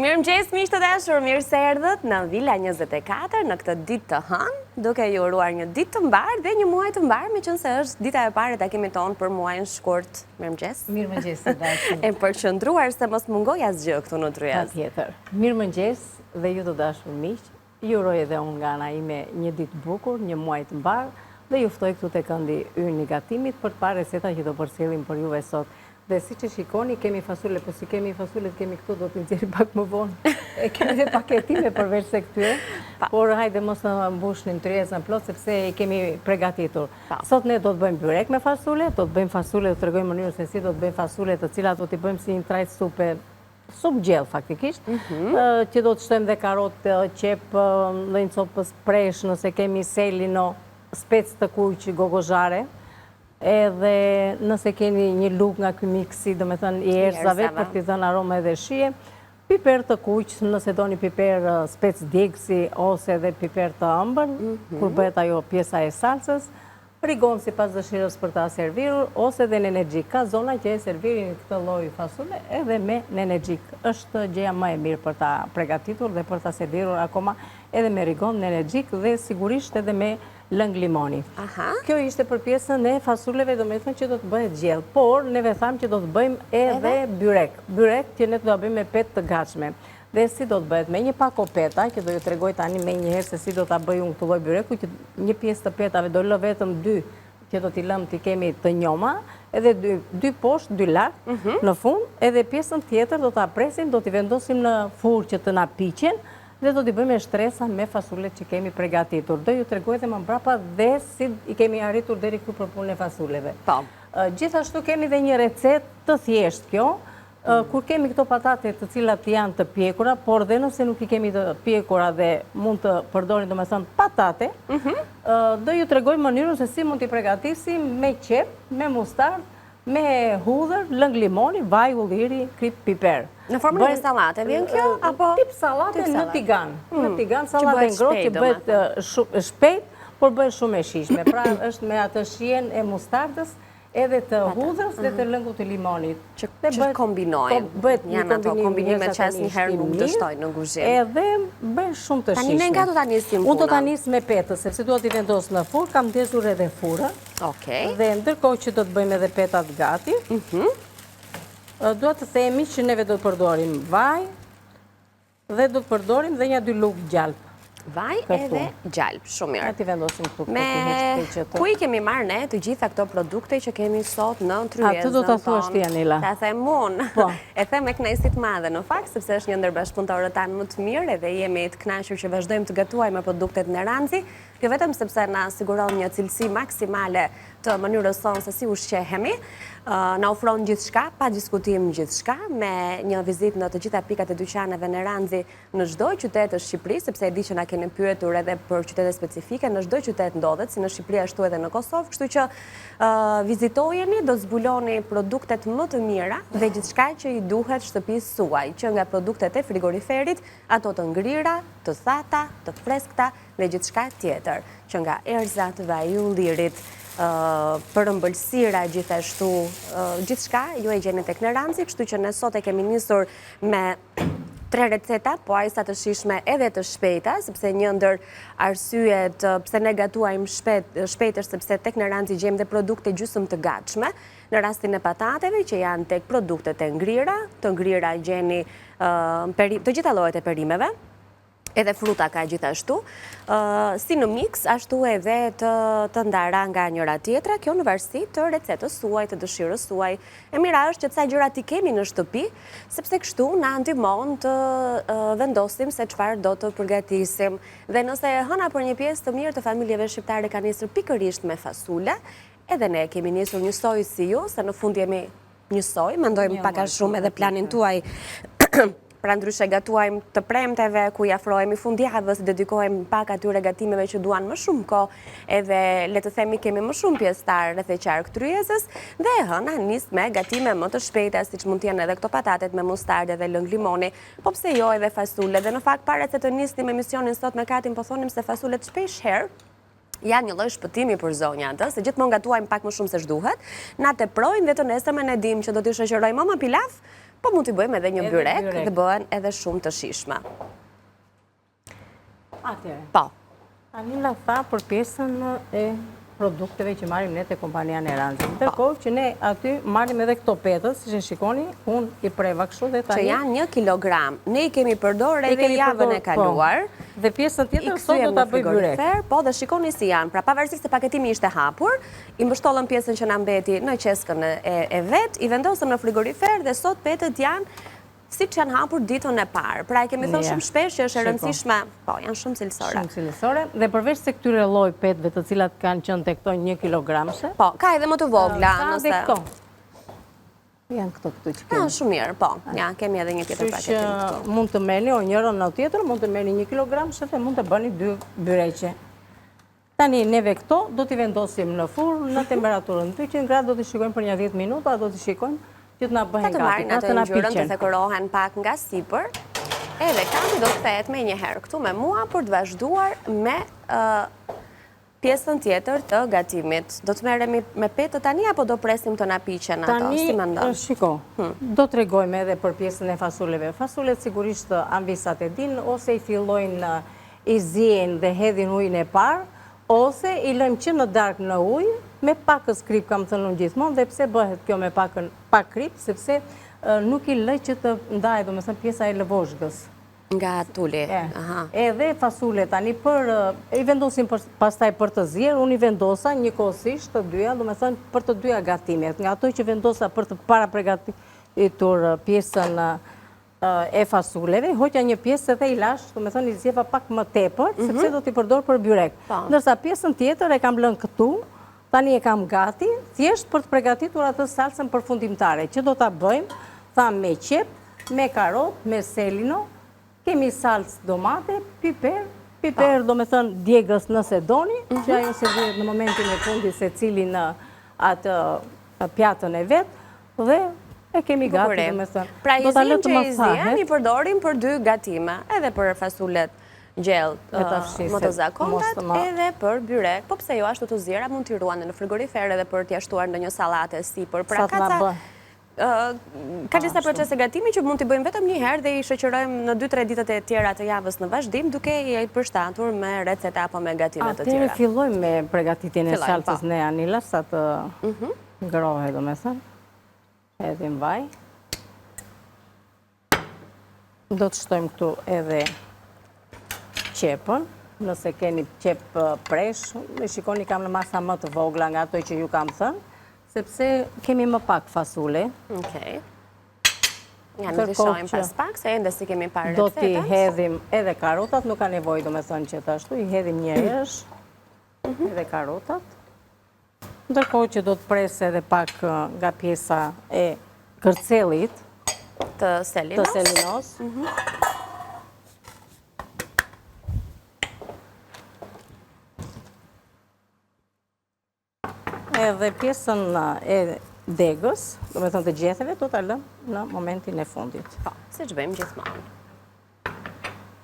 Mirëmëngjes, miq të dashur, mirë se erdhët në Vila 24 në këtë ditë të hënë, duke ju uruar një ditë të mbarë dhe një muaj të mbarë, meqenëse është dita e parë e takimit tonë për muajin shkurt. Mirëmëngjes. Mirëmëngjes të dashur. E përqendruar se mos mungoj asgjë këtu në tryezë. Patjetër. Mirëmëngjes dhe ju të dashur miq, ju uroj edhe unë nga ana ime një ditë të bukur, një muaj të mbarë dhe ju ftoj këtu te këndi ynë i gatimit për të parë recetat që do përcjellim për juve sot. Dhe siç e shikoni, kemi fasule, po s'i kemi fasulet, kemi këtu, do t'i nxjerrim pak më vonë. E kemi dhe paketime përveç se këtyre, por hajde mos të mbushnim tryezën plot, sepse i kemi pregatitur. Sot ne do të bëjmë byrek me fasule, do të bëjmë fasule, do të tregojmë mënyrën se si do të bëjmë fasule të cilat do t'i bëjmë si një trajtë supe, supë gjellë faktikisht, mhm. që do të shtojmë dhe karotë, qepë, dhe një copë presh, nëse kemi selino, spec të kuq, gogozhare, Edhe nëse keni një lugë nga ky miksi, domethënë i erëzave për t'i dhënë aromë edhe shije, piper të kuq, nëse doni piper spec djegësi ose edhe piper të ëmbël, mhm. kur bëhet ajo pjesa e salcës, rigon sipas dëshirës për ta servirur, ose dhe nenexhik. Ka zona që e servirin këtë lloj fasule edhe me nenexhik. Është gjëja më e mirë për ta pregatitur dhe për ta servirur akoma edhe me rigon, nenexhik dhe sigurisht edhe me lëng limoni. Kjo ishte për pjesën e fasuleve, domethënë që do të bëhet gjellë, por neve thamë që do të bëjmë edhe byrek. Byrek që ne do ta bëjmë me petë të gatshme. Dhe si do të bëhet? Me një pako peta, që do ju tregoj tani menjëherë se si do ta bëj unë këtë lloj byreku, që një pjesë të petave do lë vetëm dy, që do t'i lëmë t'i kemi të njoma, edhe dy, dy poshtë, dy lart, mhm. në fund, edhe pjesën tjetër do ta presim, do t'i vendosim në furrë që të na piqen, Dhe do t'i bëjmë shtresa me fasulet që kemi pregatitur. Do ju tregoj dhe më mbrapa dhe si i kemi arritur deri këtu për punën e fasuleve. Po. Gjithashtu kemi dhe një recetë të thjeshtë kjo, kur kemi këto patate të cilat janë të pjekura, por dhe nëse nuk i kemi të pjekura dhe mund të përdorim domethënë patate, mhm. do ju tregoj mënyrën se si mund t'i pregatisim me qepë, me mustardë, Me hudhër, lëng limoni, vaj ulliri, kripë, piper. Në formën e një sallate vjen kjo apo? Tip sallate në tigan. Në mm. tigan sallatë e ngrohtë që bëhet shpejt, por bëhet shumë e shijshme. Pra është me atë shijen e mustardës, edhe të hudhrës dhe të mhm. lëngut të limonit. Që, që kombinojnë. Po, bëhet një Janë ato kombinime që asnjëherë nuk dështojnë në kuzhinë. Edhe bëhen shumë të shijshme. Tani ne nga do ta nisim punën? Unë do ta nis me petët, sepse dua t'i vendos në furrë, kam ndezur edhe furrën. Okej. Dhe ndërkohë që do të bëjmë edhe petat gati, mhm. dua të themi që neve do të përdorim vaj dhe do të përdorim dhe nja dy lugë gjalpë. Vaj edhe gjalpë, shumë mirë. Ja t'i vendosim këtu këtu të që të... Ku i kemi marrë ne të gjitha këto produkte që kemi sot në tryezën Atë do ta thuash ti, Anila. Ta them unë. Po. E them me kënaqësi të madhe në fakt, sepse është një ndër bashkëpunëtorët tanë më të mirë edhe jemi të kënaqur që vazhdojmë të gatuajmë me produktet Neranxi. Jo vetëm sepse na siguron një cilësi maksimale të mënyrës sonë se si ushqehemi, na ofron gjithçka, pa diskutim gjithçka, me një vizitë në të gjitha pikat e dyqaneve Neranxi në çdo qytet të Shqipërisë, sepse e di që na keni pyetur edhe për qytete specifike, në çdo qytet ndodhet, si në Shqipëri ashtu edhe në Kosovë, kështu që vizitojeni, do zbuloni produktet më të mira dhe gjithçka që i duhet shtëpisë suaj, që nga produktet e frigoriferit, ato të ngrira, të thata, të freskëta, dhe gjithçka tjetër, që nga erëzat, vaji i ullirit, për ëmbëlsira gjithashtu, gjithçka ju e gjeni tek Neranxi, kështu që ne sot e kemi nisur me tre receta, po aq sa të shijshme edhe të shpejta, sepse një ndër arsyet pse ne gatuajmë shpejt, shpejt është sepse tek Neranxi gjejmë dhe produkte gjysmë të gatshme, në rastin e patateve që janë tek produktet e ngrira, të ngrira gjeni të gjitha llojet e perimeve, edhe fruta ka gjithashtu, si në miks, ashtu edhe të, të ndara nga njëra tjetra, kjo në varësi të recetës suaj, të dëshirës suaj. E mira është që ca gjëra t'i kemi në shtëpi, sepse kështu na ndihmon të vendosim se çfarë do të përgatisim. Dhe nëse e hëna për një pjesë të mirë të familjeve shqiptare ka nisur pikërisht me fasule, edhe ne kemi nisur njësoj si ju, se në fund jemi njësoj, mendojmë pak a shumë edhe planin tuaj Pra ndryshe gatuajmë të premteve, ku i afrohemi fundjavës, dedikohemi pak atyre gatimeve që duan më shumë kohë, edhe le të themi kemi më shumë pjesëtarë rreth e qark tryezës, dhe e hëna nis me gatime më të shpejta, siç mund të jenë edhe këto patatet me mustardë dhe lëng limoni, po pse jo edhe fasule. Dhe në fakt para se të nisnim emisionin sot me Katin, po thonim se fasulet shpesh herë, janë një lloj shpëtimi për zonjat, ë, se gjithmonë gatuajmë pak më shumë se ç'duhet, na teprojnë dhe të nesërmen e dimë që do t'i shoqërojmë o me pilaf. Po mund t'i bëjmë edhe një byrek dhe bëhen edhe shumë të shijshme. Atëherë. Po. Anila tha për pjesën e produkteve që marrim ne te kompania Neranxi. Po. Ndërkohë që ne aty marrim edhe këto petët, siç e shikoni, unë i preva kështu dhe tani... Që janë një kilogram. Ne i kemi përdorë edhe javën e po. kaluar. Dhe pjesën tjetër sot do ta bëj byrek. Po, dhe shikoni si janë. Pra, pavarësisht se paketimi ishte hapur, i mbështollëm pjesën që na mbeti në qeskën e vet, i vendosëm në frigorifer dhe sot petët janë siç janë hapur ditën e parë. Pra e kemi thënë shumë shpesh që është e rëndësishme, po, janë shumë cilësore. Shumë cilësore, dhe përveç se këtyre lloj petëve të cilat kanë qenë te këto një kilogramshe. Po, ka edhe më të vogla, nëse... Ka dhe këto. Janë këto këtu që kemi. Janë shumë mirë, po. Ja, kemi edhe një tjetër paketim këtu. Mund të merrni, o njërën o tjetrën, mund të merrni një kilogramshe dhe mund të bëni dy byreqe. Tani neve këto do t'i vendosim në furrë në temperaturën 200 gradë, do t'i shikojmë për një 10 minuta, do t'i shikojmë që të na bëhen gati, pra të marrin atë ngjyrën të thekërohen pak nga sipër. Edhe Kandi do të kthehet menjëherë këtu me mua për të vazhduar me pjesën tjetër të gatimit. Do të merremi me petët tani apo do presim të na piqen ato, si mendon? Tani, shiko, hmm. do tregojmë edhe për pjesën e fasuleve. Fasulet sigurisht amvisat e dinë ose i fillojnë I ziejnë dhe hedhin ujin e parë, ose i lëmë që në darkë në ujë, me pakës kripë kam thënë unë gjithmonë, dhe pse bëhet kjo me pakën, pak kripë, sepse nuk i lë që të ndahet, domethënë pjesa e lëvozhgës. Nga tuli, aha. Edhe fasulet tani për, i vendosim pastaj për të zier, unë i vendosa njëkohësisht të dyja, domethënë për të dyja gatimet, nga ato që vendosa për të parapregatitur pjesën e fasuleve, hoqa një pjesë edhe i lashë, domethënë i zjeva pak më tepër, mhm. sepse do t'i përdor për byrek. Po. Ndërsa pjesën tjetër e kam lënë këtu, tani e kam gati, thjesht për të pregatitur atë salsën përfundimtare, që do ta bëjmë, thamë me qepë, me karotë, me selino, kemi salcë domate, piper, piper po. domethënë djegës nëse doni, mhm. që ajo serviret në momentin e fundit secili në atë pjatën e vet, Dhe e kemi gati, domethënë. Pra i ziejmë që i ziejmë, i përdorim për dy gatime, edhe për fasulet gjellë më të zakontat, edhe për byrek. Po pse jo ashtu të ziera mund t'i ruani në frigorifer edhe për t'ia shtuar ndonjë sallate sipër. Pra ka ca ka disa procese gatimi që mund t'i bëjmë vetëm një herë dhe i shoqërojmë në 2-3 ditët e tjera të javës në vazhdim duke i përshtatur me receta apo me gatime të tjera. Atëherë fillojmë me pregatitjen e salcës po. ne Anila sa të mhm. Ngrohet, domethënë. Hedhim vaj. Do të shtojmë këtu edhe qepën. Nëse keni qepë presh, e shikoni kam në masa më të vogla nga ato që ju kam thënë, sepse kemi më pak fasule. Okej. Ja, ne t'i shohim pas pak, se ende s'i kemi parë recetat. Do t'i hedhim edhe karotat, nuk ka nevojë domethënë që të ashtu, i hedhim njëherësh mhm. edhe karotat. Ndërkohë që do të pres edhe pak nga pjesa e kërcellit të selinos. Të selinos. Mhm. Edhe pjesën e degës, domethënë të gjetheve, do ta lëmë në momentin e fundit. Po, siç bëjmë gjithmonë.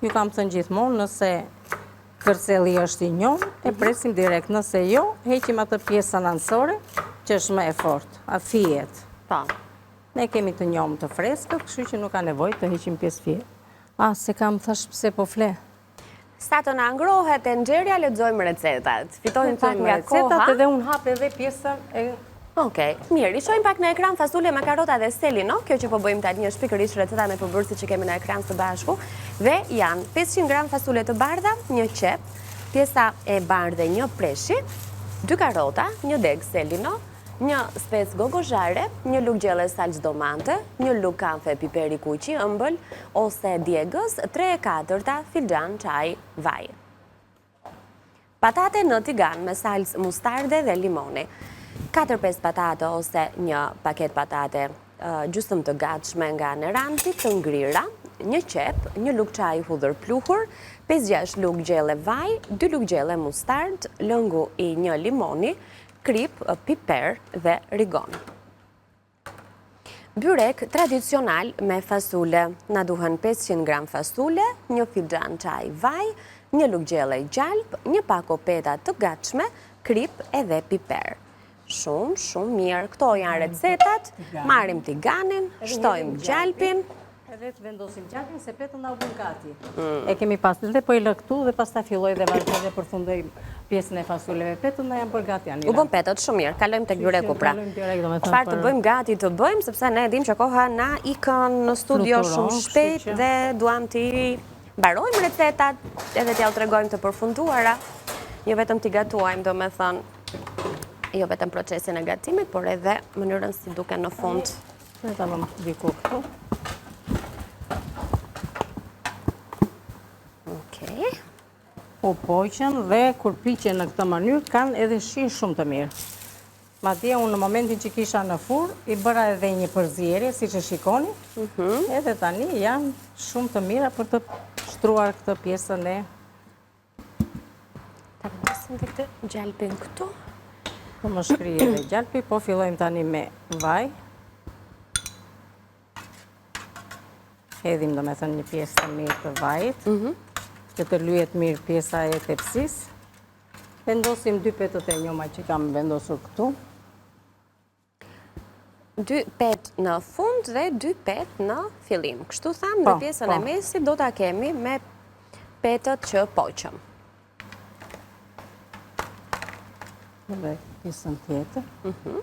Ju kam thënë gjithmonë, nëse kërcelli është i njomë, e mhm. presim direkt, nëse jo, heqim atë pjesën anësore, që është më e fortë, a fijet. Po. Ne kemi të njomë të freskët, kështu që nuk ka nevojë të heqim pjesë fije. A, s'e kam thashë pse po fle. Sa të na ngrohet tenxherja, lexojmë recetat. Fitojmë pak nga koha. Recetat edhe unë hap edhe pjesën e Okej, mirë, i shohim pak në ekran fasule me karota dhe selino, kjo që po bëjmë tani është pikërisht receta me përbërësit që kemi në ekran së bashku, dhe janë 500 gram fasule të bardha, një qepë, pjesa e bardhë e një preshi, dy karota, një degë selino, një spec gogozhare, një lugë gjelle salcë domate, një lugë kafe piper i kuq i ëmbël ose djegës, 3/4 filxhan çaj vaj. Patate në tigan me salcë mustarde dhe limoni. 4-5 patate ose një paketë patate gjysëm të gatshme nga Neranxi të ngrira, një qepë, një lugë çaji hudhër pluhur, 5-6 lugë gjelle vaj, 2 lugë gjelle mustardë, lëngu i një limoni, kripë, piper dhe rigon. Byrek tradicional me fasule. Na duhen 500 gram fasule, një filxhan çaj vaj, një lugë gjelle gjalpë, një pako peta të gatshme, kripë edhe piper. Shumë, shumë mirë. Këto janë recetat. Marrim tiganin, shtojmë gjalpin. Edhe të vendosim gjalpin, se petët na u bënë gati. Mm. E kemi pas dhe po i lë këtu dhe pastaj filloj dhe vazhdoj dhe përfundoj pjesën e fasuleve. Petët na janë bërë gati, Anila. U bënë petët, shumë mirë. Kalojmë tek byreku pra. Çfarë të bëjmë gati të bëjmë, sepse ne e dimë që koha na ikën në studio shumë shpejt dhe duam t'i mbarojmë recetat edhe t'jua tregojmë të përfunduara. Jo vetëm t'i gatuajmë, domethënë, jo vetëm procesin e gatimit, por edhe mënyrën si duken në fund. Dhe ta vëmë diku këtu. Okej. U poqën dhe kur piqen në këtë mënyrë, kanë edhe shije shumë të mirë. Madje unë në momentin që kisha në furrë, i bëra edhe një përzierje, siç e shikoni, mhm. edhe tani janë shumë të mira për të shtruar këtë pjesën e Ta vendosim dhe këtë gjalpin këtu. Po më shkrihet edhe gjalpi, po fillojmë tani me vaj. Hedhim domethënë një pjesë të mirë të vajit, mhm. që të lyhet mirë pjesa e tepsisë. Vendosim dy petët e njoma që kam vendosur këtu. Dy petë në fund dhe dy petë në fillim. Kështu thamë dhe po, pjesën e po. mesit do ta kemi me petët që poqëm. Dhe pjesën tjetër. Mhm.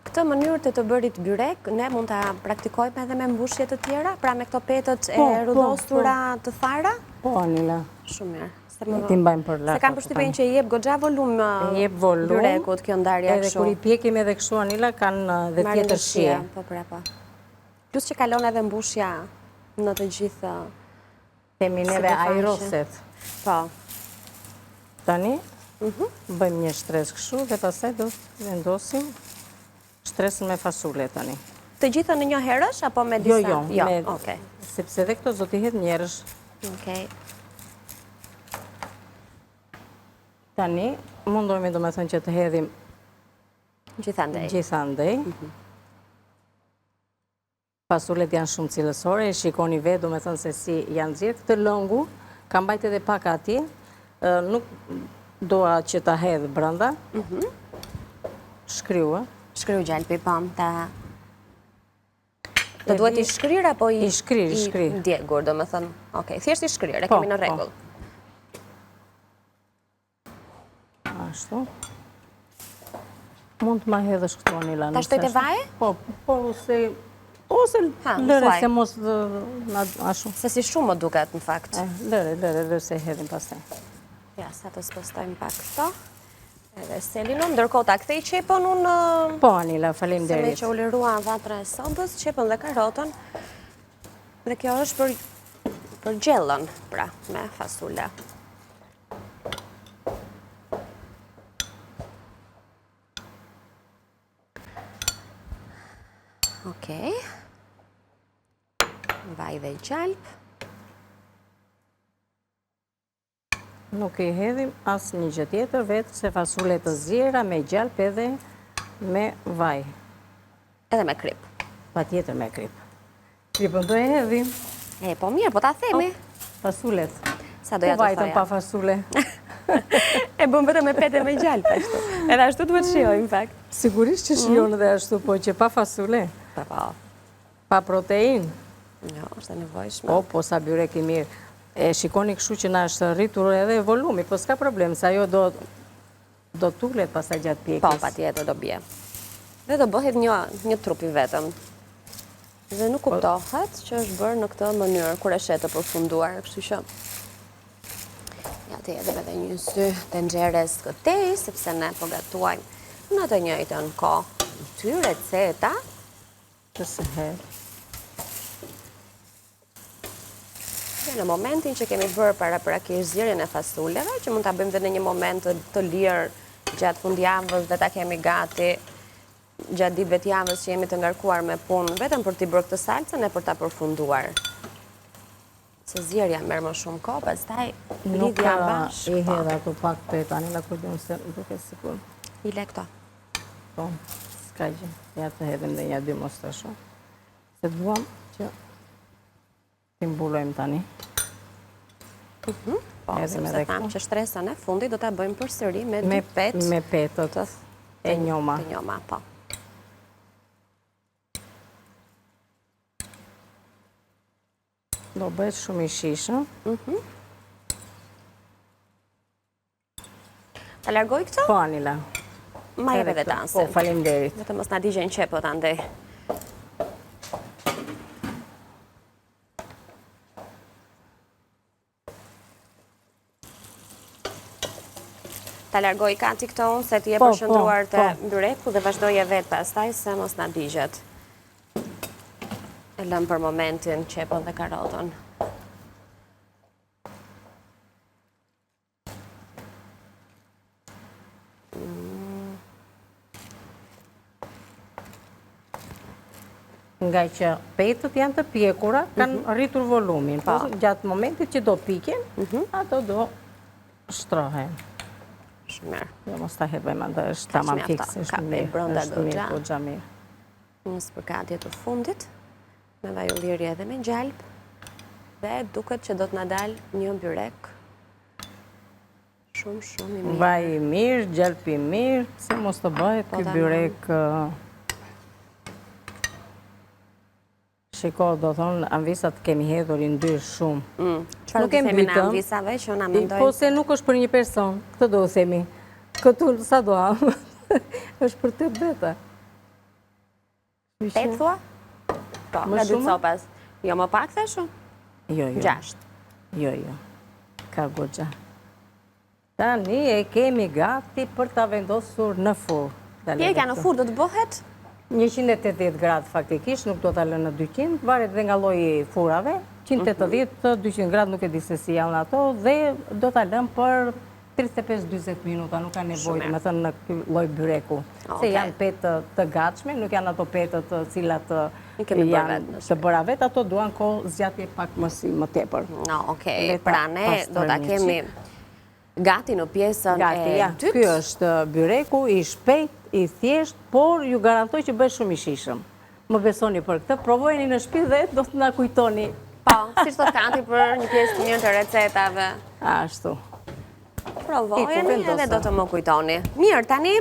Këtë mënyrë të të bërit byrek, ne mund ta praktikojmë edhe me mbushje të tjera, pra me këto petët e po, po, rrudhosura po. të thara? Po, Anila. Shumë mirë. Se t'i mbajmë për lart. Se kam përshtypjen që i jep goxha volum, jep volum byrekut kjo ndarja kështu. Edhe kur i pjekim edhe kështu Anila kanë dhe tjetër shije. Po, pra, po. Plus që kalon edhe mbushja në të gjithë Themi neve ajroset. Po. Tani, mhm. bëjmë një shtresë kështu dhe pastaj do të vendosim shtresën me fasule tani. Të gjitha në një herësh, apo me jo, disa? Jo, jo, jo sepse dhe këto do t'i hedh njëherësh. Okej. Tani, mundohemi domethënë që të hedhim gjithandej. Gjithandej. Mhm. Fasulet janë shumë cilësore, e shikoni vetë, domethënë se si janë nxjerrë. Këtë lëngu, kam mbajt edhe pak atje, nuk doa që ta hedh brenda. Mhm. Shkriu, ë? Shkriu gjalpi, po, ta... Të duhet i shkrirë apo i... I shkrirë, i shkrirë. I djegur, domethënë, okej, thjesht i shkrirë, e po, kemi në po. rregull. Ashtu. Mund të ma hedhësh këtu, Anila. Ta shtoj te vaji? Po, po, ose... Ose lëre se mos na ashtu. Se si shumë më duket, në fakt. Lëre, lëre, lëre se hedhim pastaj. Ja, sa të spostojmë pak këto. Edhe Selinon, ndërkohë ta kthej qepën unë... Po, Anila, faleminderit. Se meqë u lirua vatra e sobës, qepën dhe karotën. Dhe kjo është për, për gjellën, pra, me fasule. Okej. Vaj dhe gjalp. Nuk i hedhim asnjë gjë tjetër, veçse fasule të ziera me gjalp edhe me vaj. Edhe me kripë. Patjetër me kripë. Kripën do e hedhim. E, po mirë, po ta themi. Fasulet. Sa doja të thoja. Po vajtëm pa fasule. E bëm vetëm me petë me gjalp, ashtu. Edhe ashtu duhet shijojë, në fakt. Sigurisht që shijon mm. edhe ashtu, po që pa fasule. Pa, po. Pa protein. Jo, është e nevojshme. Po, po, sa byrek i mirë. E shikoni kështu që na është rritur edhe volumi, po s'ka problem, se ajo do Do tulet pastaj gjatë pjekjes. Po, patjetër do bie. Dhe do bëhet një, një trup i vetëm. Dhe nuk po- kuptohet që është bërë në këtë mënyrë, kur e sheh të përfunduar, kështu që... Ja, t'i hedhim edhe një sy tenxheres këtej, sepse ne po gatuajmë në të njëjtën kohë. Dy receta. Të së herë. Dhe në momentin që kemi bërë paraprakisht zierjen e fasuleve, që mund ta bëjmë dhe në një moment të lirë gjatë fundjavës dhe ta kemi gati gjatë ditëve të javës që jemi të ngarkuar me punë, vetëm për t'i bërë këtë salcën e për ta përfunduar. Se zierja merr më shumë kohë, pastaj lidhja bashkë. Nuk i hedh ato pak petë, ani la kujtun se duke sikur. I le këto. Po, s'ka gjë. Ja të hedhim dhe nja dy mos të shumë. Se duam që t'i mbulojmë tani. Mhm. Po, sepse thamë që shtresën e fundit do ta bëjmë përsëri me dy petë. Me petët e njoma. Të njoma, po. Do bëhet shumë i shijshëm. Mhm. Ta largoj këto? Po, Anila. Ma jep edhe tasin. Po, faleminderit. Vetëm mos na digjen qepët andej. Ta largoj Kati këto unë se ti je po, po, përqendruar te po. byreku dhe vazhdoje vetë pastaj se mos na digjet. E lëmë për momentin qepën dhe karotën. Nga që petët janë të pjekura, kanë mhm. rritur volumin. Po, gjatë momentit që do piqen, mhm. ato do shtrohen. Shumë mirë. Jo, mos ta hedhim, atë është tamam fiks, është mirë, është mirë, goxha mirë. Një spërkatje të fundit, me vaj ulliri edhe me gjalpë, dhe duket që do të na dalë një byrek shumë, shumë i mirë. Vaj i mirë, gjalp i mirë, se mos të bëhet po, ky byrek... Shiko, do thonë, amvisat kemi hedhur yndyrë shumë. Mm, çfarë do themi ne amvisave që na mendojnë? Po se nuk është për një person, këtë do themi. Këtu sa do hamë, është për tetë veta. Tetë thua? Po, nga dy copas. Jo, më pak thashë? Jo, jo. Gjashtë. Jo, jo. Ka goxha. Tani e kemi gati për ta vendosur në furrë. Pjekja në furrë do të bëhet? 180 gradë faktikisht, nuk do ta lë në 200, varet dhe nga lloji i furrave. 180, 200 gradë nuk e di se si janë ato dhe do ta lëmë për 35-40 minuta, nuk ka nevojë, domethënë në ky lloj byreku. Se janë petë të gatshme, nuk janë ato petë të cilat janë të bëra vetë, ato duan kohë zgjatje pak më si më tepër. Okej, pra ne do ta kemi gati në pjesën e dytë. Ky është byreku i shpejtë, i thjeshtë, por ju garantoj që bëhet shumë i shijshëm. Më besoni për këtë, provojeni në shtëpi dhe do të na kujtoni. Po, siç thotë Kati për një pjesë të mirë të recetave. Ashtu. Provojeni edhe do të më kujtoni. Mirë, tani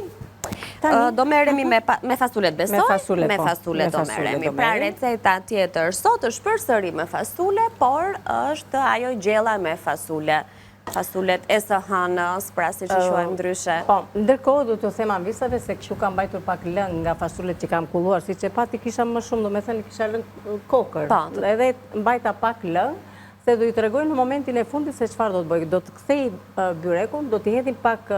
do merremi me me fasulet besoj. Me fasulet, me po. fasulet do merremi. Pra receta tjetër sot është përsëri me fasule, por është ajo gjella me fasule. Fasulet e së hënës, pra siç i quajmë ndryshe. Po, ndërkohë do t'u them amvisave se kështu kam mbajtur pak lëng nga fasulet që kam kulluar, siç e patë kisha më shumë, domethënë kisha lëng kokërr. Po. Edhe mbajta pak lëng, se do ju tregoj në momentin e fundit se çfarë do të bëj. Do të kthej byrekun, do t'i hedhim pak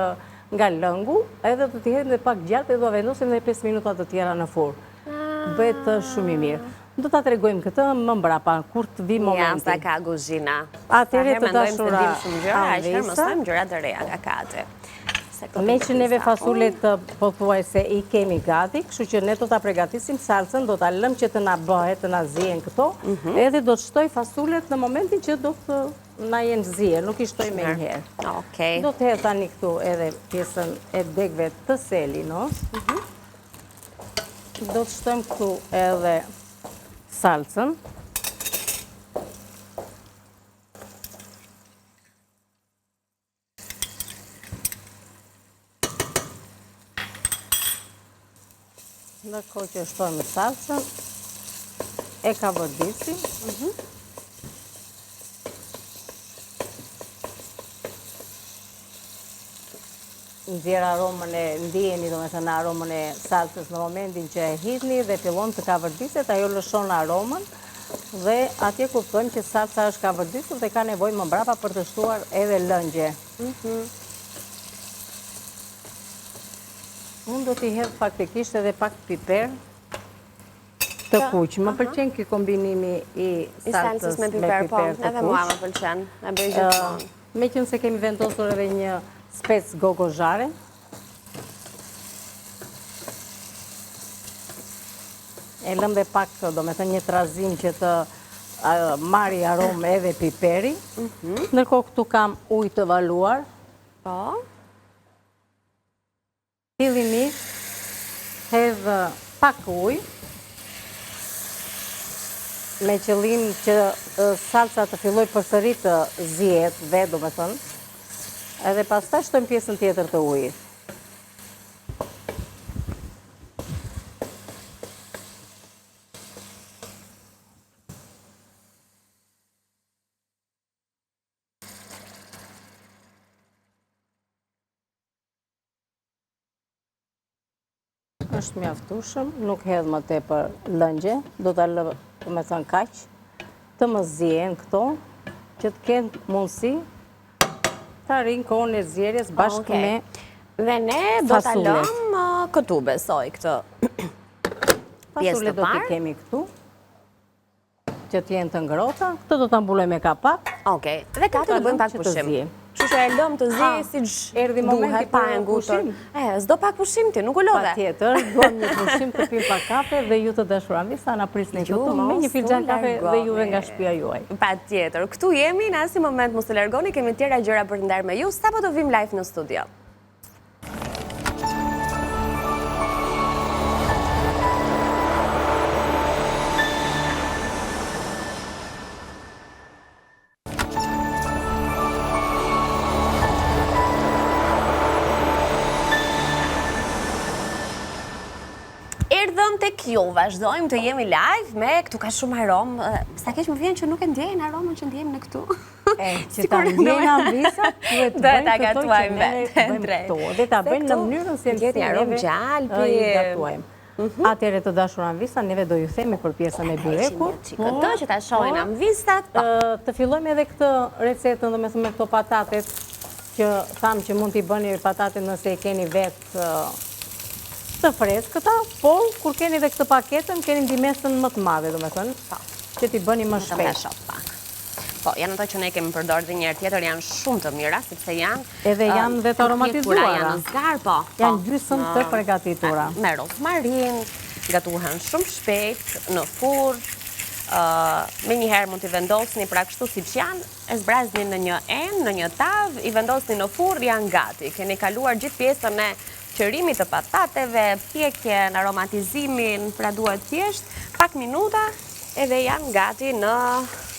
nga lëngu, edhe do t'i hedhim dhe pak gjalpë dhe do vendosim dhe 5 minuta të tjera në furrë. Ah. Bëhet shumë i mirë. Do ta tregojmë këtë më mbrapa, kur të vijë momenti. Ja, sa ka kuzhina. Atëherë të dashura Sa herë mendojmë se dimë shumë gjëra, aq herë mësojmë gjëra të reja nga Kati. Meqë neve fasulet pothuajse i kemi gati, kështu që ne do ta pregatisim salcën, do ta lëmë që të na bëhet, të na zihen këto, mhm. edhe do të shtoj fasulet në momentin që do të na jenë zier, nuk i shtoj menjëherë. Okej. Do të hedh tani këtu edhe pjesën e degëve të selinos. Mhm. Do të shtojmë këtu edhe salcën. Ndërkohë që shtojmë salcën, e kavërdisim. Mhm. Nxjerr aromën e ndieni domethënë aromën e salcës në momentin që e hidhni dhe fillon të kavërdiset, ajo lëshon aromën dhe atje kuptojmë që salca është kavërdisur dhe ka nevojë më mbrapa për të shtuar edhe lëngje. Mhm. Unë do t'i hedh faktikisht edhe pak piper të kuq. Më pëlqen ky kombinimi i salcës me piper po, të kuq. Edhe mua më pëlqen, e bëj gjithmonë. Meqenëse kemi vendosur edhe një spec gogozhare. E lëmë dhe pak, domethënë një trazim që të marri aromë edhe piperi. Mhm. Ndërkohë këtu kam ujë të valuar. Po. Fillimisht hedh pak ujë. Me qëllim që salca të fillojë përsëri të zihet dhe, domethënë, edhe pastaj shtojmë pjesën tjetër të ujit. Është mjaftueshëm, nuk hedh më tepër lëngje, do ta lë, domethënë kaq, të më zihen këto, që të kenë mundësi të arrijnë kohën e zierjes bashkë me Dhe ne do ta lëmë uh, këtu, besoj, këtë pjesë të parë. Fasulet do t'i kemi këtu. Që të jenë të ngrohta, këtë do ta mbuloj me kapak. Okej, dhe gati do bëjmë pak pushim. Kështu që e lëmë të ziejë ah, siç erdhi momenti pa e ngutur. E, s'do pak pushim ti, nuk u lodhe. Patjetër, duam një pushim të pim pak kafe dhe ju të dashur amvisa na prisni këtu me një filxhan kafe dhe juve nga shtëpia juaj. Patjetër, këtu jemi, në asnjë moment mos u largoni, kemi tjera gjëra për të ndarë me ju, sapo të vijmë live në studio. Erdhëm tek ju, vazhdojmë të jemi live me, këtu ka shumë aromë, sa keq më vjen që nuk e ndjejnë aromën që ndjejmë ne këtu. E, që ta ndjejnë amvisat, duhet të bëjnë këto që ne bëjmë këtu. Dhe ta bëjnë në mënyrën se si neve i gatuajmë. Mhm. Atëherë të dashur amvisa, neve do ju themi për pjesën e byrekut. Këtë që ta shohin amvisat. Po. Të fillojmë edhe këtë recetën, domethënë me këto patatet, që thamë që mund t'i bëni patatet nëse i keni vetë të freskëta, por kur keni dhe këtë paketën, keni ndihmesën më të madhe, domethënë, po. që t'i bëni më shpejt. Po, janë ato që ne kemi përdorë dhe një herë tjetër, janë shumë të mira, sepse janë... Edhe janë dhe të aromatizuara. Janë në zgarë, po. po. Janë gjysëm të pregatitura. Me rozmarinë, gatuhen shumë shpejt, në furrë, menjëherë mund t'i vendosni pra kështu siç janë, e zbrazni në një enë, në një tavë, i vendosni në furrë, janë gati. Keni kaluar gjithë pjesën e qërimit të patateve, pjekjen, aromatizimin, pra duhet thjesht pak minuta edhe janë gati në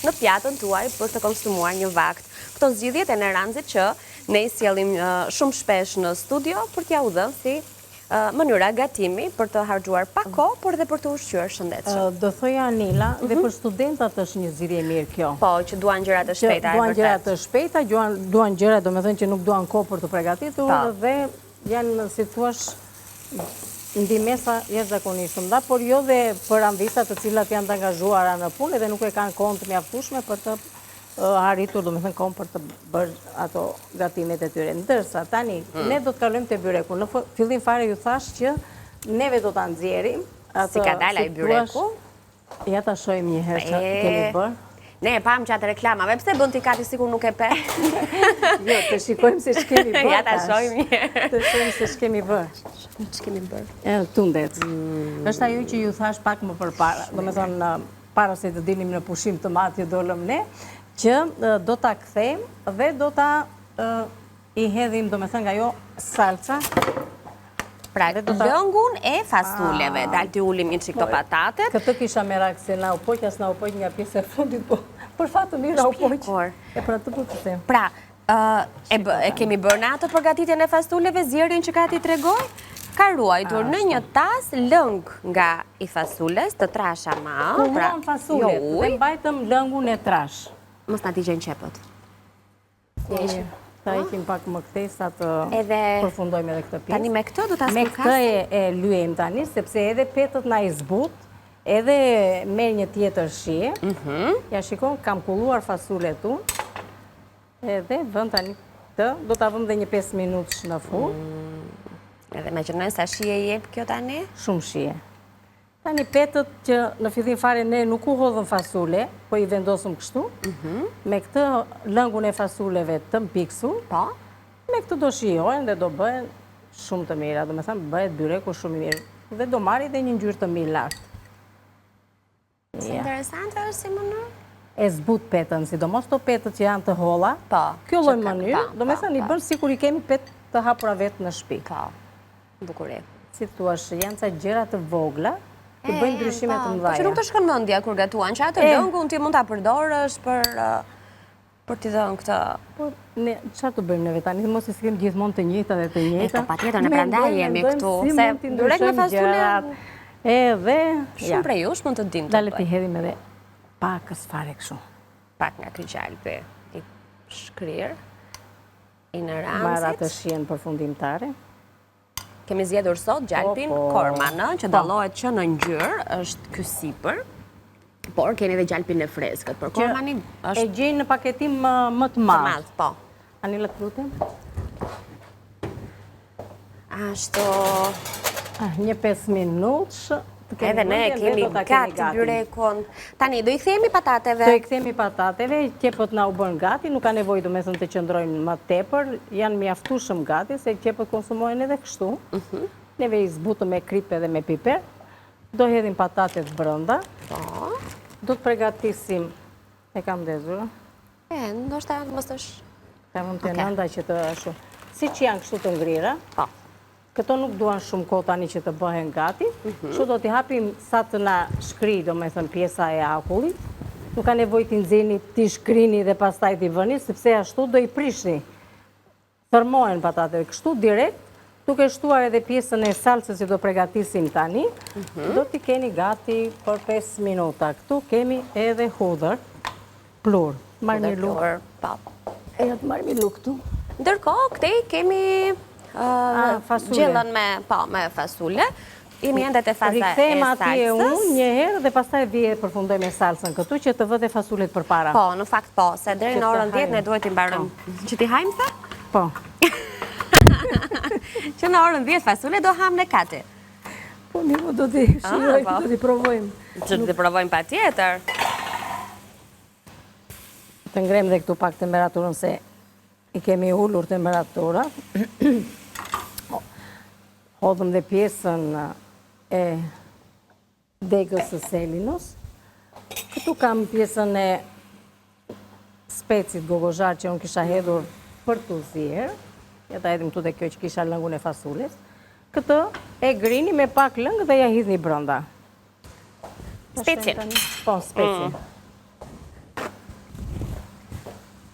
në pjatën tuaj për të konsumuar një vakt. Këto zgjidhjet e Neranxit që ne i sjellim shumë shpesh në studio për t'jua dhënë si mënyra gatimi për të harxhuar pak kohë, por dhe për të ushqyer shëndetshëm. Do thoja Anila, dhe mhm. për studentat është një zgjidhje e mirë kjo. Po, që duan gjëra të shpejta, e vërtetë. Duan gjëra të shpejta, duan gjëra, domethënë që nuk duan kohë për të pregatitur po. dhe Janë, si të thuash, ndihmesa jashtëzakonisht të mëdha, por jo dhe për amvisat të cilat janë të angazhuara në punë dhe nuk e kanë kohën të mjaftueshme për të arritur, domethënë kohën për të bërë ato gatimet e tyre. Ndërsa, tani, hmm. ne do të kalojmë te byreku. Në fillim fare ju thashë që neve do ta nxjerrim. Si ka dalë ai byreku? Ja ta shohim një herë ça kemi bërë. Ne e pamë gjatë reklamave, pse bën ti Kati sikur nuk e pe? Jo, të shikojmë se ç'kemi bërë. Ja ta shohim një herë. Të shohim se ç'kemi bërë. Ç'kemi bërë? E, tundet. Mm. Është ajo që ju thashë pak më përpara, domethënë, para se të dilnim në pushim të madh që dolëm ne, që do ta kthejmë dhe do ta I hedhim, domethënë, nga ajo salca. Pra, lëngun e fasuleve, ah. dal t'i ulim një çikë këto po, patatet. Këtë kisha merak se na u poq, as na u poq nga pjesa e fundit, po për fat të mirë u poq. E pra të po të them. Pra, e kemi bërë në atë përgatitjen e fasuleve, zierjen që Kati tregoi, ka ruajtur në një tas lëng nga i fasules, të trasha ma, pra, jo ujë. Dhe mbajtëm lëngun e trashë. Mos na digjen qepët. Ta ikim pak më këtej sa të përfundojmë edhe këtë pjesë. Tani me këtë do ta spërkasim? Me këtë e lyejmë tani, sepse edhe petët na i zbut, edhe merr një tjetër shije. Mhm. Ja shikon, kam kulluar fasulet unë, edhe vëmë tani këtë, do ta vëmë dhe një 5 minutësh në furrë. Mm. Edhe me qënë sa shije jep kjo tani? Shumë shije. Tani petët që në fillim fare ne nuk u hodhëm fasule, po i vendosëm kështu, mhm. me këtë lëngun e fasuleve të mpiksur, po. me këtë do shijohen dhe do bëhen shumë të mira, domethënë bëhet byreku shumë i mirë dhe do marri dhe një ngjyrë të mirë lart. Sa interesante është si mënyrë? E zbut petën, sidomos ato petët që janë të holla, po, kjo lloj mënyrë, domethënë i bën sikur i kemi petë të hapura vetë në shpi. Po. Bukuri. Si thua, janë ca gjëra të vogla. Të bëjnë ndryshime të mëdha. Po që nuk të shkon mendja kur gatuan, që atë lëngun ti mund ta përdorësh për për t'i dhënë këtë. Po, ne, çfarë të bëjmë neve tani, mos i kemi gjithmonë të njëjta dhe të njëjta. Po, patjetër, ne prandaj jemi këtu, se byrek me fasule, edhe, shumë prej jush mund të dinë të bëjnë. Dale t'i hedhim edhe pakës fare kështu. Pak nga ky gjalpi i shkrirë, i Neranxit. Marrë atë shijen përfundimtare. Kemi zgjedhur sot gjalpin po, po. Korman, që po. dallohet që në ngjyrë, është ky sipër, por keni edhe gjalpin e freskët, por Kormani është... E gjejnë në paketim më të madh. Të madh, po. Anila të lutem? Ashtu... Ah, një 5 minutësh, Edhe ne kemi gati byrekun. Tani, do i kthehemi patateve? Do i kthehemi patateve, qepët na u bënë gati, nuk ka nevojë domethënë të qëndrojnë më tepër, janë mjaftueshëm gati, se qepët konsumohen edhe kështu. Mhm. Neve i zbutëm me kripë edhe me piper. Do hedhim patatet brenda. Po. Do të pregatisim, e kam ndezur. E, ndoshta mos është... Ka mund të nënda që të ashtu. Siç janë kështu të ngrira. Po. Këto nuk duan shumë kohë tani që të bëhen gati, mhm. kështu do t'i hapim sa të na shkrijë, domethënë pjesa e akullit. Nuk ka nevojë t'i nxeni, t'i shkrini dhe pastaj t'i vëni, sepse ashtu do i prishni. Thërmohen patatet kështu direkt, duke shtuar edhe pjesën e salcës që do pregatisim tani, mhm. do t'i keni gati për 5 minuta. Këtu kemi edhe hudhër. Pluhur. Marrim një lugë. Po. Eja të marrim një lugë këtu. Ndërkohë, këtej kemi gjellën me, po, me fasule. Jemi ende te faza e salcës. Rikthehem atje unë një herë dhe pastaj vij e përfundoj me salcën këtu që të vë dhe fasulet përpara. Po, në fakt po, se deri në orën 10 ne duhet t'i mbarojmë. Po. Që t'i hajmë the? Po. Që në orën 10 fasule do hamë ne kati. Po, mirë, do t'i ah, shijojmë, po. do t'i provojmë. Që t'i provojmë patjetër. Të ngremë dhe këtu pak temperaturën se i kemi ulur temperatura. Hodhëm dhe pjesën e degës së selinos. Këtu kam pjesën e specit gogozhar që unë kisha hedhur për t'u zier. Ja ta hedhim këtu dhe kjo që kisha lëngun e fasules. Këtë e grini me pak lëng dhe ja hidhni brenda. Specin. Po, specin. Mm.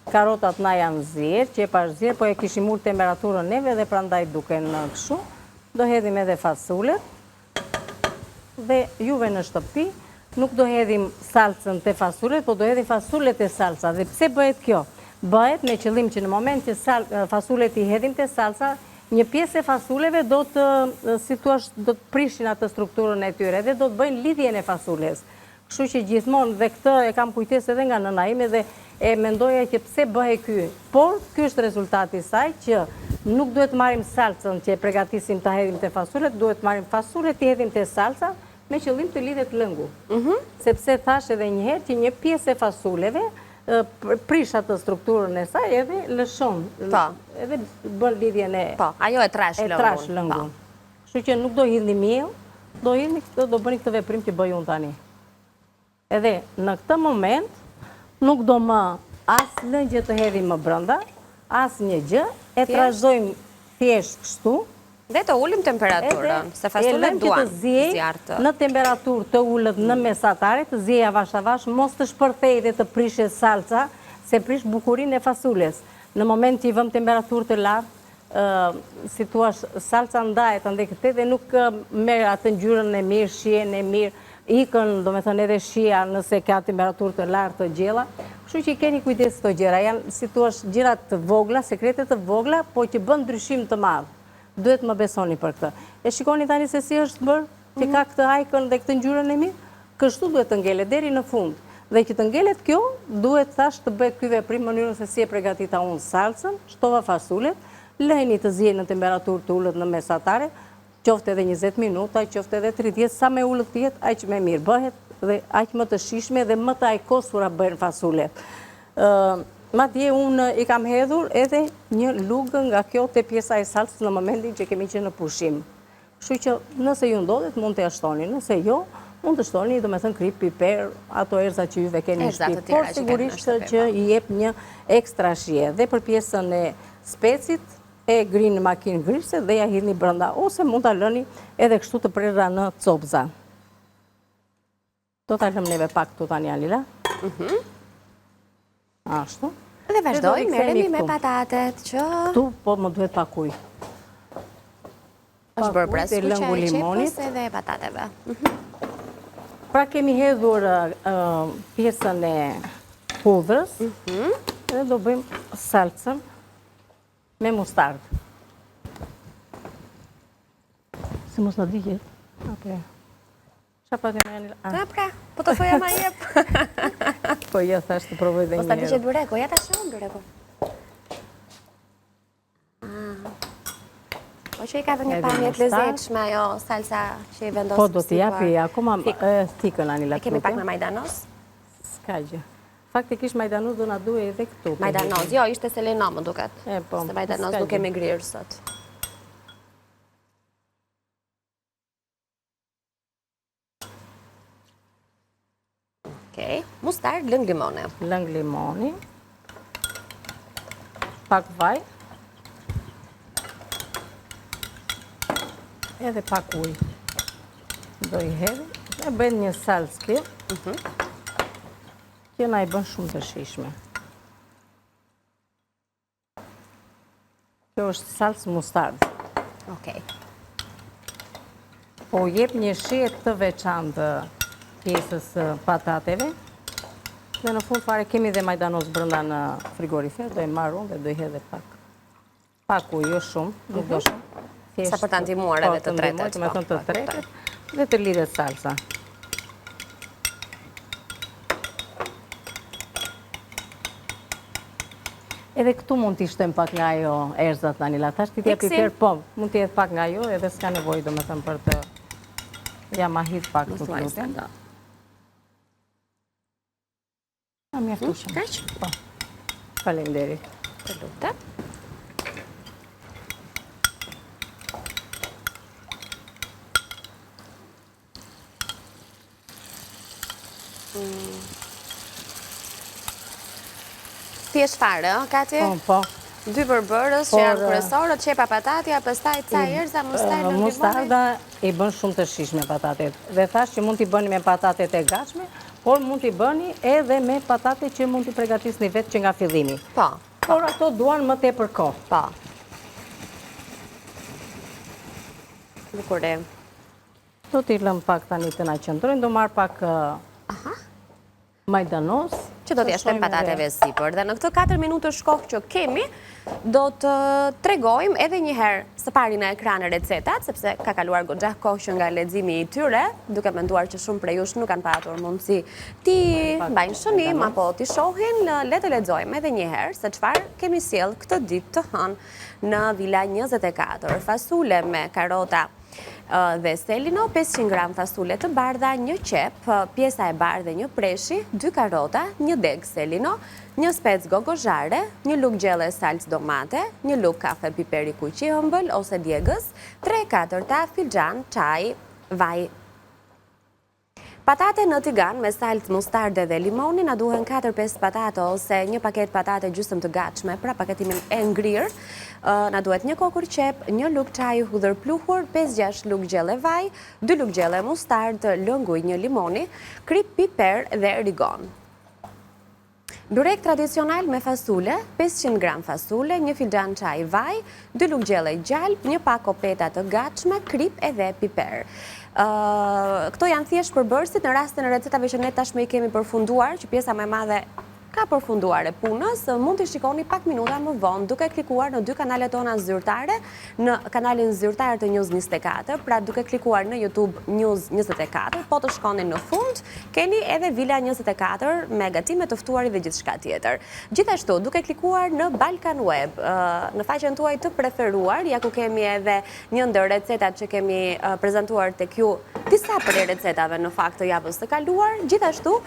Karotat na janë zier, qepa është zier, po e kishim ulë temperaturën neve dhe prandaj duken kështu. Do hedhim edhe fasulet dhe juve në shtëpi nuk do hedhim salcën te fasulet, po do hedhim fasulet te salca. Dhe pse bëhet kjo? Bëhet me qëllim që në moment që fasulet i hedhim te salca, Një pjesë e fasuleve do të, si thua, do të prishin atë strukturën e tyre dhe do të bëjnë lidhjen e fasules. Kështu që gjithmonë dhe këtë e kam kujtesë edhe nga nëna ime dhe e mendoja që pse bëhej ky. Por ky është rezultati i saj që nuk duhet të marrim salcën që e pregatisim ta hedhim te fasulet, duhet të marrim fasulet t'i hedhim te salca me qëllim të lidhet lëngu. Mhm. Sepse thashë edhe një herë që një pjesë e fasuleve prish atë strukturën e saj edhe lëshon, po. edhe bën lidhjen e... Po, ajo e trash lëngun. E trash lëngun. Po. Kështu që nuk do hidhni miell, do hidhni këtë, do bëni këtë veprim që bëj unë tani. Edhe në këtë moment, nuk do më as lëngje të hedhim më brenda, as një gjë, e trazojmë thjesht kështu. Dhe të ulim temperaturën, se fasulet duan zjarr të... Në temperaturë të ulët në mesatare, të ziejë avash avash, mos të shpërthejë dhe të prishet salca, se prish bukurinë e fasules. Në moment që i vëmë temperaturë të lartë, si thua, salca ndahet andej këtej dhe nuk merr atë ngjyrën e mirë, shijen e mirë, ikën, domethënë edhe shija nëse ka temperaturë të lartë gjella. Kështu që i keni kujdes këto gjëra, janë si thua gjëra të vogla, sekrete të vogla, po që bën ndryshim të madh. Duhet më besoni për këtë. E shikoni tani se si është bërë, që ka mhm. këtë ajkën dhe këtë ngjyrën e mirë? Kështu duhet të ngelet deri në fund. Dhe që të ngelet kjo, duhet thashë të bëhet ky veprim mënyrën se si e pregatita unë salcën, shtova fasulet, lëheni të ziejë në temperaturë të ulët në mesatare, qoftë edhe 20 minuta, qoftë edhe 30, sa më ulët të jetë, aq më mirë bëhet dhe aq më të shijshme dhe më të ajkosura bëhen fasulet. Madje unë i kam hedhur edhe një lugë nga kjo te pjesa e salcës në momentin që kemi qenë në pushim. Kështu që nëse ju ndodhet mund të shtoni, nëse jo, mund të shtoni, domethënë kripë, piper, ato erëza që juve keni në shtëpi, por sigurisht që po. i jep një ekstra shije. Dhe për pjesën e specit, e grini në makinë grirëse dhe ja hidhni brenda, ose mund ta lëni edhe kështu të prera në copëza. Do ta lëmë neve pak këtu tani Anila. Mhm. Ashtu. Dhe vazhdojmë, merremi me patatet që... Këtu, po më duhet pak ujë. Është bërë pra skuqja e qepës edhe e patateve. Mhm. Pra kemi hedhur pjesën e hudhrës mhm. dhe do bëjmë salcën me mustardë. Se mos na digjet. Apo jo. Ça pati më janë... Ta pra, po të thoja ma jep. Po jo, thashë të provoj dhe një herë. Mos ta digjet byreku, ja ta shohim byreku. Ah. Po që i ka dhe një pamje të lezetshme ajo salsa që i vendosë Po do t'i japi akoma thikën Anila E kemi pak me majdanoz? S'ka gjë. Faktikisht majdanoz do na duhej edhe këtu. Majdanoz, jo, ishte selino më duket. E, po, Se majdanoz nuk kemi grirë sot. Okej, mustardë, lëng limoni. Lëng limoni. Pak vaj. Edhe pak ujë. Do i hedhim. E bëjmë një salcë kjo. Mhm. Kjo na i bën shumë të shijshme. Kjo është salcë mustardë. Okej. Po jep një shije të veçantë pjesës së patateve. Dhe në fund fare kemi dhe majdanoz brenda në frigorifer, do e marr unë dhe do i hedh pak. Pak ujë, jo shumë, nuk do mhm. shumë. Sa për ta ndihmuar po, edhe të tretet. Po, të po, tretet dhe të lidhet salca. Edhe këtu mund t'i shtojmë pak nga ajo erzat Anila. Tash ti t'ja piper, po, mund t'i hedh pak nga ajo, edhe s'ka nevojë domethënë për të... Ja ma hidh pak të lutem. A mjaftueshëm. Kaq? Po. Faleminderit. Të lutem. Thjesht fare, ë, Kati? Po, po. Dy përbërës që janë kryesorët, qepa patatja, pastaj ca erëza, mustardë, limoni. Mustarda i bën shumë të shijshme patatet. Dhe thashë që mund t'i bëni me patatet e gatshme, por mund t'i bëni edhe me patate që mund t'i pregatisni vetë që nga fillimi. Po. Por ato duan më tepër kohë. Po. Bukur e. Do t'i lëmë pak tani të na qëndrojnë, do marr pak majdanoz. Që do t'ia shtojmë patateve sipër. Dhe në këtë 4 minutësh kohë që kemi, do të tregojmë edhe një herë së pari në ekran recetat, sepse ka kaluar goxha kohë që nga leximi i tyre, duke menduar që shumë prej jush nuk kanë patur mundësi t'i mbajnë shënim apo t'i shohin, le të lexojmë edhe një herë se çfarë kemi sjellë këtë ditë të hënë në Vila 24. Fasule me karota dhe selino, 500 gram fasule të bardha, një qepë, pjesa e bardhë e një preshi, dy karota, një degë selino, një spec gogozhare, një lugë gjelle salcë domate, një lugë kafe piper i kuq i ëmbël ose djegës, 3/4 filxhan çaji vaj. Patate në tigan me salcë mustarde dhe limoni, na duhen 4-5 patate ose një paketë patate gjysëm të gatshme, pra paketimin e ngrirë. Na duhet një kokërr qepë, një lugë çaji hudhër pluhur, 5-6 lugë gjelle vaj, 2 lugë gjelle mustardë, lëngu i një limoni, kripë, piper dhe rigon. Byrek tradicional me fasule, 500 gram fasule, një filxhan çaji vaj, dy lugë gjelle gjalpë, një pako peta të gatshme, kripë edhe piper. Këto janë thjesht përbërësit në rastin e recetave që ne tashmë i kemi përfunduar, që pjesa më e madhe ka përfunduar e punës, mund t'i shikoni pak minuta më vonë duke klikuar në dy kanalet tona zyrtare, në kanalin zyrtar të News 24, pra duke klikuar në YouTube News 24, po të shkoni në fund, Keni edhe Vila 24 me gatime të ftuarit dhe gjithçka tjetër. Gjithashtu, duke klikuar në Balkan Web, në faqen tuaj të preferuar, ja ku kemi edhe një ndër recetat që kemi prezantuar tek ju, disa prej recetave në fakt të javës së kaluar, gjithashtu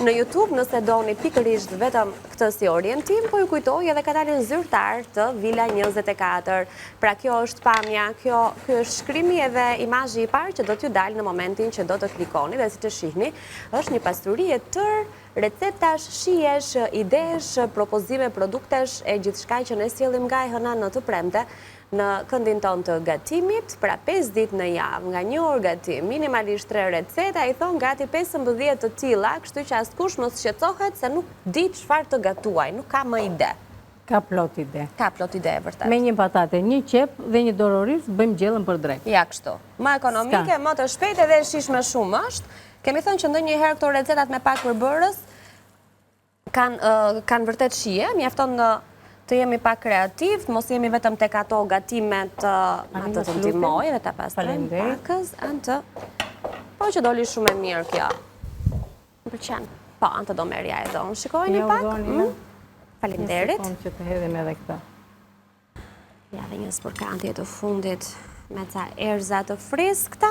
në YouTube, nëse doni pikërisht vetëm këtë si orientim, po ju kujtoj edhe kanalin zyrtar të Vila 24. Pra kjo është pamja, kjo, ky është shkrimi edhe imazhi i parë që do t'ju dalë në momentin që do të klikoni dhe siç e shihni, është një pasuri e tërë recetash, shijesh, idesh, propozime produktesh e gjithçka që ne sjellim nga e hëna në të premte Në këndin tonë të gatimit, pra 5 ditë në javë, nga një orë gatim, minimalisht 3 receta, i thonë gati 15 të tilla, kështu që askush mos shqetësohet se nuk di çfarë të gatuaj, nuk ka më ide. Ka plot ide. Ka plot ide, e vërtetë. Me një patate, një qepë dhe një dorë oriz, bëjmë gjellën për drekë. Ja, kështu. Më ekonomike, më të shpejtë edhe e shijshme shumë është. Kemi thënë që ndonjëherë këto recetat me pak përbërës, kanë vërtet shije, mjafton të jemi pak kreativ, mos jemi vetëm tek ato gatimet ma të të ndihmoj dhe ta pastrojmë pakëz, anë të... Po që doli shumë e mirë kjo. Më pëlqen. Po, anë të do merrja edhe unë. Shikojeni pak. Mm? Faleminderit. Një sekondë që të hedhim edhe këtë. Ja dhe një spërkatje të fundit me ca erëza të freskëta.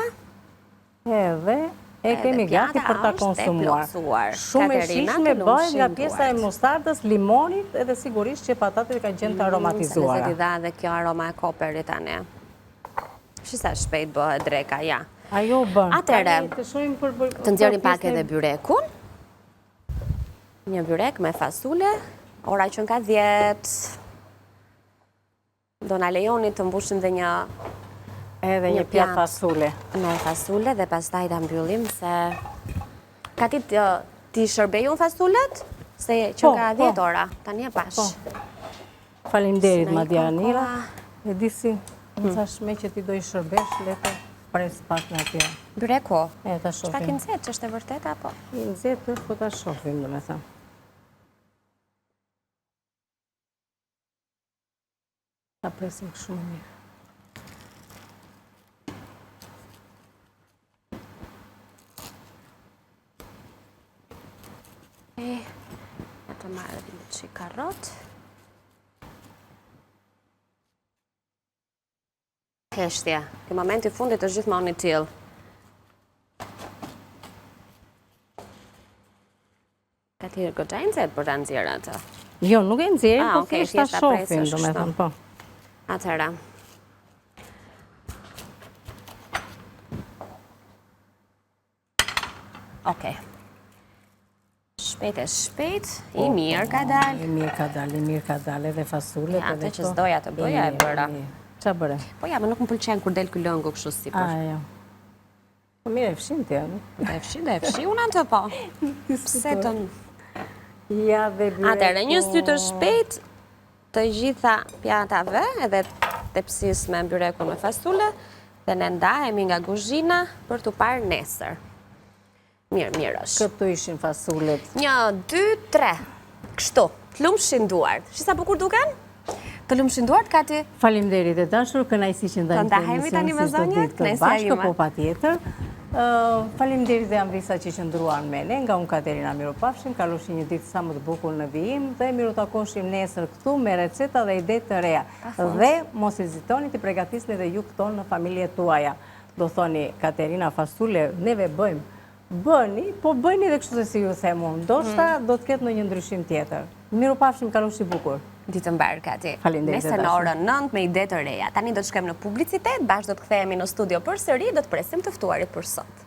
Edhe e kemi gati për ta konsumuar. Shumë e shijshme bëhet nga pjesa e mustardës, limonit edhe sigurisht që patatet kanë qenë të mm, aromatizuara. Se i dha dhe kjo aroma e koperit tani. Shi sa shpejt bëhet dreka, ja. Ajo bën. Atëherë, të nxjerrim pak edhe byrekun. Një byrek me fasule, ora qenka 10. Do na lejoni të mbushim dhe një edhe një pjatë fasule. Me fasule dhe pastaj ta mbyllim se Kati t'i shërbej unë fasulet? Se qenka 10 po, po. ora, tani e pashë. Po. Faleminderit Madianira. E di si, më hmm. thashë meqë ti do i shërbesh, le të pres pak nga kjo. Byreku? E, ta shohim. Pak i nxehtë, që është e vërtetë, apo? I nxehtë është, po ta shohim, domethënë. Ta presim shumë mirë. E, ja të marrë edhe një çikë karotë. Heshtja. Ky momenti i fundit është gjithmonë i tillë. Ka të goxha i nxehtë për ta nxjerrë atë. Jo, nuk e nxjerrim, ah, po thjesht ta shohim, domethënë, po. Atëherë. Okej. Shpejt e shpejt, i po, mirë po, ka dalë. I mirë ka dalë, i mirë ka dalë, edhe fasulet, edhe këto. Atë që s'doja të bëja, e bëra. Ça bëre? Po ja, më nuk më pëlqen kur del ky lëngu kështu sipër. A, jo. Po mirë, e fshin ti, anë. Po e fshin, e fshi unë atë po. Pse të... Ja dhe byreku... Atëherë, një sy të shpejt të gjitha pjatave edhe tepsisë me byrekun me fasule dhe ne ndahemi nga kuzhina për t'u parë nesër. Mirë, mirë është. Këtu ishin fasulet. Një, dy, tre. Kështu, të lumshin duart. Shi sa bukur duken? Të lumshin duart, Kati? Faleminderit e dashur, kënaqësi që ndajmë këtë emision tani me zonja, kënaqësia ime. Po patjetër. Faleminderit dhe amvisa që qëndruan me ne, nga unë Katerina mirupafshim, kalofshi një ditë sa më të bukur në vijim dhe mirutakoshim nesër këtu me receta dhe ide të reja. Dhe mos hezitoni t'i pregatisni dhe ju këto në familjet tuaja. Do thoni, Katerina fasule, neve bëjmë. Bëni, po bëjni dhe kështu se si ju them unë. Ndoshta mm. do të ketë ndonjë ndryshim tjetër. Mirupafshim, kalofshi bukur. Ditë të mbarë, Kati. Faleminderit. Nesër në orën 9 me ide të reja. Tani do të shkojmë në publicitet, bashkë do të kthehemi në studio përsëri, do të presim të ftuarit për sot.